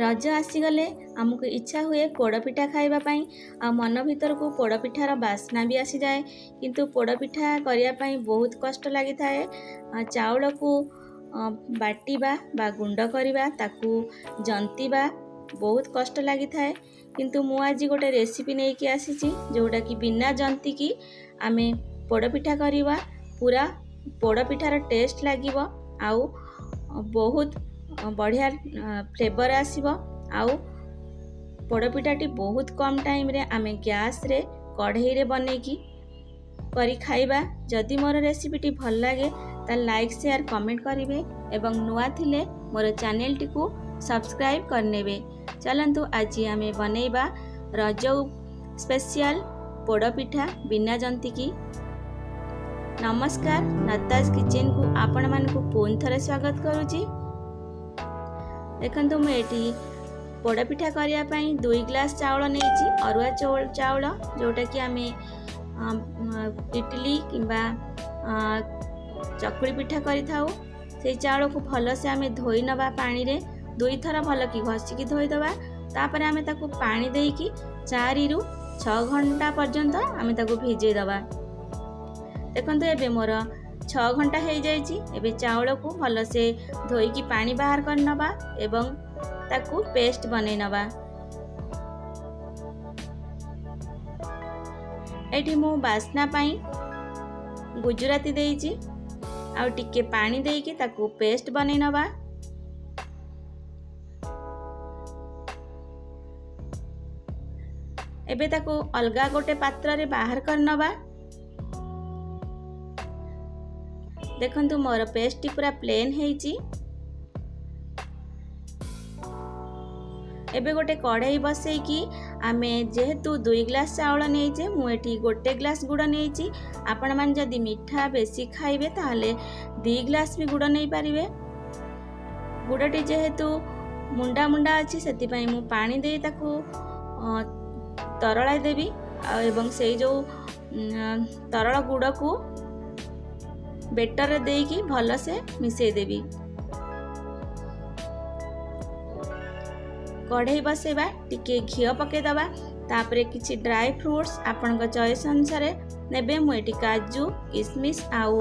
ରଜ ଆସିଗଲେ ଆମକୁ ଇଚ୍ଛା ହୁଏ ପୋଡ଼ପିଠା ଖାଇବା ପାଇଁ, ଆଉ ମନ ଭିତରକୁ ପୋଡ଼ପିଠାର ବାସ୍ନା ବି ଆସିଯାଏ। କିନ୍ତୁ ପୋଡ଼ପିଠା କରିବା ପାଇଁ ବହୁତ କଷ୍ଟ ଲାଗିଥାଏ। ଚାଉଳକୁ ବାଟିବା ବା ଗୁଣ୍ଡ କରିବା, ତାକୁ ଜନ୍ତିବା ବହୁତ କଷ୍ଟ ଲାଗିଥାଏ। କିନ୍ତୁ ମୁଁ ଆଜି ଗୋଟେ ରେସିପି ନେଇକି ଆସିଛି, ଯେଉଁଟାକି ବିନା ଜନ୍ତିକି ଆମେ ପୋଡ଼ପିଠା କରିବା, ପୁରା ପୋଡ଼ପିଠାର ଟେଷ୍ଟ ଲାଗିବ ଆଉ ବହୁତ ବଢ଼ିଆ ଫ୍ଲେଭର୍ ଆସିବ। ଆଉ ପୋଡ଼ପିଠାଟି ବହୁତ କମ୍ ଟାଇମ୍ରେ ଆମେ ଗ୍ୟାସ୍ରେ କଢ଼େଇରେ ବନେଇକି କରି ଖାଇବା। ଯଦି ମୋର ରେସିପିଟି ଭଲ ଲାଗେ ତାହେଲେ ଲାଇକ୍, ସେୟାର, କମେଣ୍ଟ କରିବେ ଏବଂ ନୂଆ ଥିଲେ ମୋର ଚ୍ୟାନେଲଟିକୁ ସବସ୍କ୍ରାଇବ୍ କରିନେବେ। ଚାଲନ୍ତୁ ଆଜି ଆମେ ବନେଇବା ରଜ ସ୍ପେଶିଆଲ ପୋଡ଼ପିଠା ବିନା ଜନ୍ତିକି। ନମସ୍କାର, ଲତାଜ କିଚେନକୁ ଆପଣମାନଙ୍କୁ ପୁଣି ଥରେ ସ୍ୱାଗତ କରୁଛି। ଦେଖନ୍ତୁ, ମୁଁ ଏଠି ପୋଡ଼ପିଠା କରିବା ପାଇଁ 2 ଗ୍ଲାସ୍ ଚାଉଳ ନେଇଛି, ଅରୁଆ ଚାଉଳ, ଯେଉଁଟାକି ଆମେ ଇଟିଲି କିମ୍ବା ଚକୁଳି ପିଠା କରିଥାଉ। ସେଇ ଚାଉଳକୁ ଭଲସେ ଆମେ ଧୋଇ ନେବା, ପାଣିରେ ଦୁଇଥର ଭଲକି ଘଷିକି ଧୋଇଦେବା। ତାପରେ ଆମେ ତାକୁ ପାଣି ଦେଇକି 4ରୁ 6 ଘଣ୍ଟା ପର୍ଯ୍ୟନ୍ତ ଆମେ ତାକୁ ଭିଜେଇ ଦେବା। ଦେଖନ୍ତୁ, ଏବେ ମୋର 6 ଘଣ୍ଟା ହେଇଯାଇଛି। ଏବେ ଚାଉଳକୁ ଭଲସେ ଧୋଇକି ପାଣି ବାହାର କରିନେବା ଏବଂ ତାକୁ ପେଷ୍ଟ ବନେଇ ନେବା। ଏଇଠି ମୁଁ ବାସ୍ନା ପାଇଁ ଗୁଜୁରାତି ଦେଇଛି ଆଉ ଟିକେ ପାଣି ଦେଇକି ତାକୁ ପେଷ୍ଟ ବନେଇ ନେବା। ଏବେ ତାକୁ ଅଲଗା ଗୋଟେ ପାତ୍ରରେ ବାହାର କରିନେବା। ଦେଖନ୍ତୁ, ମୋର ପେଷ୍ଟଟି ପୁରା ପ୍ଲେନ୍ ହେଇଛି। ଏବେ ଗୋଟେ କଢ଼େଇ ବସେଇକି ଆମେ ଯେହେତୁ 2 ଗ୍ଲାସ୍ ଚାଉଳ ନେଇଛେ, ମୁଁ ଏଠି 1 ଗ୍ଲାସ୍ ଗୁଡ଼ ନେଇଛି। ଆପଣମାନେ ଯଦି ମିଠା ବେଶୀ ଖାଇବେ ତାହେଲେ 2 ଗ୍ଲାସ୍ ବି ଗୁଡ଼ ନେଇପାରିବେ। ଗୁଡ଼ଟି ଯେହେତୁ ମୁଣ୍ଡା ମୁଣ୍ଡା ଅଛି, ସେଥିପାଇଁ ମୁଁ ପାଣି ଦେଇ ତାକୁ ତରଳାଇ ଦେବି ଆଉ ଏବଂ ସେଇ ଯେଉଁ ତରଳ ଗୁଡ଼କୁ ବେଟରରେ ଦେଇକି ଭଲସେ ମିଶାଇ ଦେବି। କଢ଼େଇ ବସେଇବା, ଟିକେ ଘିଅ ପକାଇଦେବା, ତାପରେ କିଛି ଡ୍ରାଏ ଫ୍ରୁଟ୍ସ ଆପଣଙ୍କ ଚଏସ୍ ଅନୁସାରେ ନେବେ। ମୁଁ ଏଠି କାଜୁ, କିସମିସ୍ ଆଉ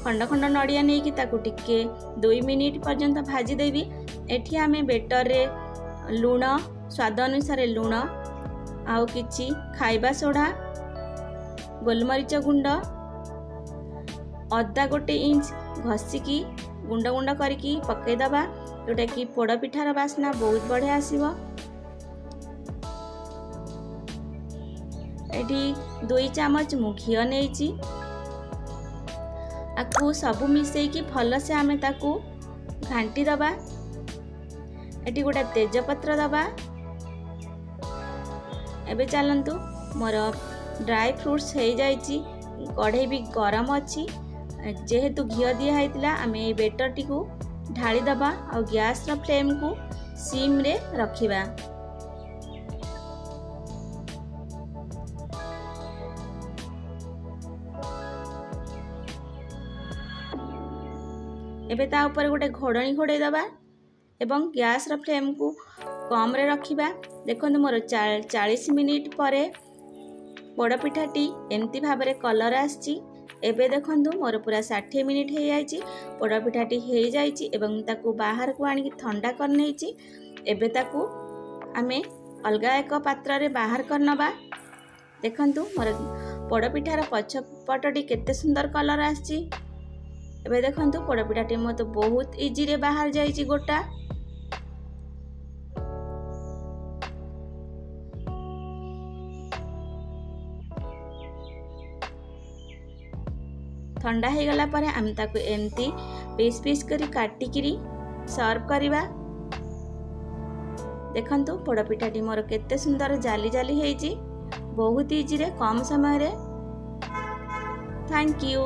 ଖଣ୍ଡ ଖଣ୍ଡ ନଡ଼ିଆ ନେଇକି ତାକୁ ଟିକେ 2 ମିନିଟ୍ ପର୍ଯ୍ୟନ୍ତ ଭାଜିଦେବି। ଏଠି ଆମେ ବେଟରରେ ଲୁଣ, ସ୍ୱାଦ ଅନୁସାରେ ଲୁଣ ଆଉ କିଛି ଖାଇବା ସୋଢ଼ା, ଗୋଲମରିଚ ଗୁଣ୍ଡ, ଅଦା 1 ଇଞ୍ଚ ଘଷିକି ଗୁଣ୍ଡ ଗୁଣ୍ଡ କରିକି ପକାଇଦେବା, ଯେଉଁଟାକି ପୋଡ଼ପିଠାର ବାସ୍ନା ବହୁତ ବଢ଼ିଆ ଆସିବ। ଏଠି 2 ଚାମଚ ମୁଁ ଘିଅ ନେଇଛି। ଆକୁ ସବୁ ମିଶେଇକି ଭଲସେ ଆମେ ତାକୁ ଘାଣ୍ଟି ଦେବା। ଏଠି ଗୋଟେ ତେଜପତ୍ର ଦେବା। ଏବେ ଚାଲନ୍ତୁ, ମୋର ଡ୍ରାଏ ଫ୍ରୁଟ୍ସ ହେଇଯାଇଛି, କଢ଼େଇ ବି ଗରମ ଅଛି। ଯେହେତୁ ଘିଅ ଦିଆ ହେଇଥିଲା, ଆମେ ଏଇ ବେଟରଟିକୁ ଢାଳିଦେବା ଆଉ ଗ୍ୟାସ୍ର ଫ୍ଲେମ୍କୁ ସିମ୍ରେ ରଖିବା। ଏବେ ତା ଉପରେ ଗୋଟେ ଘୋଡ଼ଣୀ ଘୋଡ଼େଇ ଦେବା ଏବଂ ଗ୍ୟାସ୍ର ଫ୍ଲେମ୍କୁ କମ୍ରେ ରଖିବା। ଦେଖନ୍ତୁ, ମୋର 40 ମିନିଟ୍ ପରେ ପୋଡ଼ପିଠାଟି ଏମିତି ଭାବରେ କଲର୍ ଆସିଛି। ଏବେ ଦେଖନ୍ତୁ, ମୋର ପୁରା 60 ମିନିଟ୍ ହେଇଯାଇଛି, ପୋଡ଼ପିଠାଟି ହେଇଯାଇଛି ଏବଂ ତାକୁ ବାହାରକୁ ଆଣିକି ଥଣ୍ଡା କରିନେଇଛି। ଏବେ ତାକୁ ଆମେ ଅଲଗା ଏକ ପାତ୍ରରେ ବାହାର କରିନେବା। ଦେଖନ୍ତୁ, ମୋର ପୋଡ଼ପିଠାର ପଛ ପଟଟି କେତେ ସୁନ୍ଦର କଲର୍ ଆସିଛି। ଏବେ ଦେଖନ୍ତୁ, ପୋଡ଼ପିଠାଟି ମୋତେ ବହୁତ ଇଜିରେ ବାହାରି ଯାଇଛି ଗୋଟା। ଥଣ୍ଡା ହେଇଗଲା ପରେ ଆମେ ତାକୁ ଏମିତି ପିସ୍ ପିସ୍ କରି କାଟିକିରି ସର୍ଭ କରିବା। ଦେଖନ୍ତୁ, ପୋଡ଼ପିଠାଟି ମୋର କେତେ ସୁନ୍ଦର ଜାଲି ଜାଲି ହେଇଛି, ବହୁତ ଇଜିରେ କମ୍ ସମୟରେ। Thank you.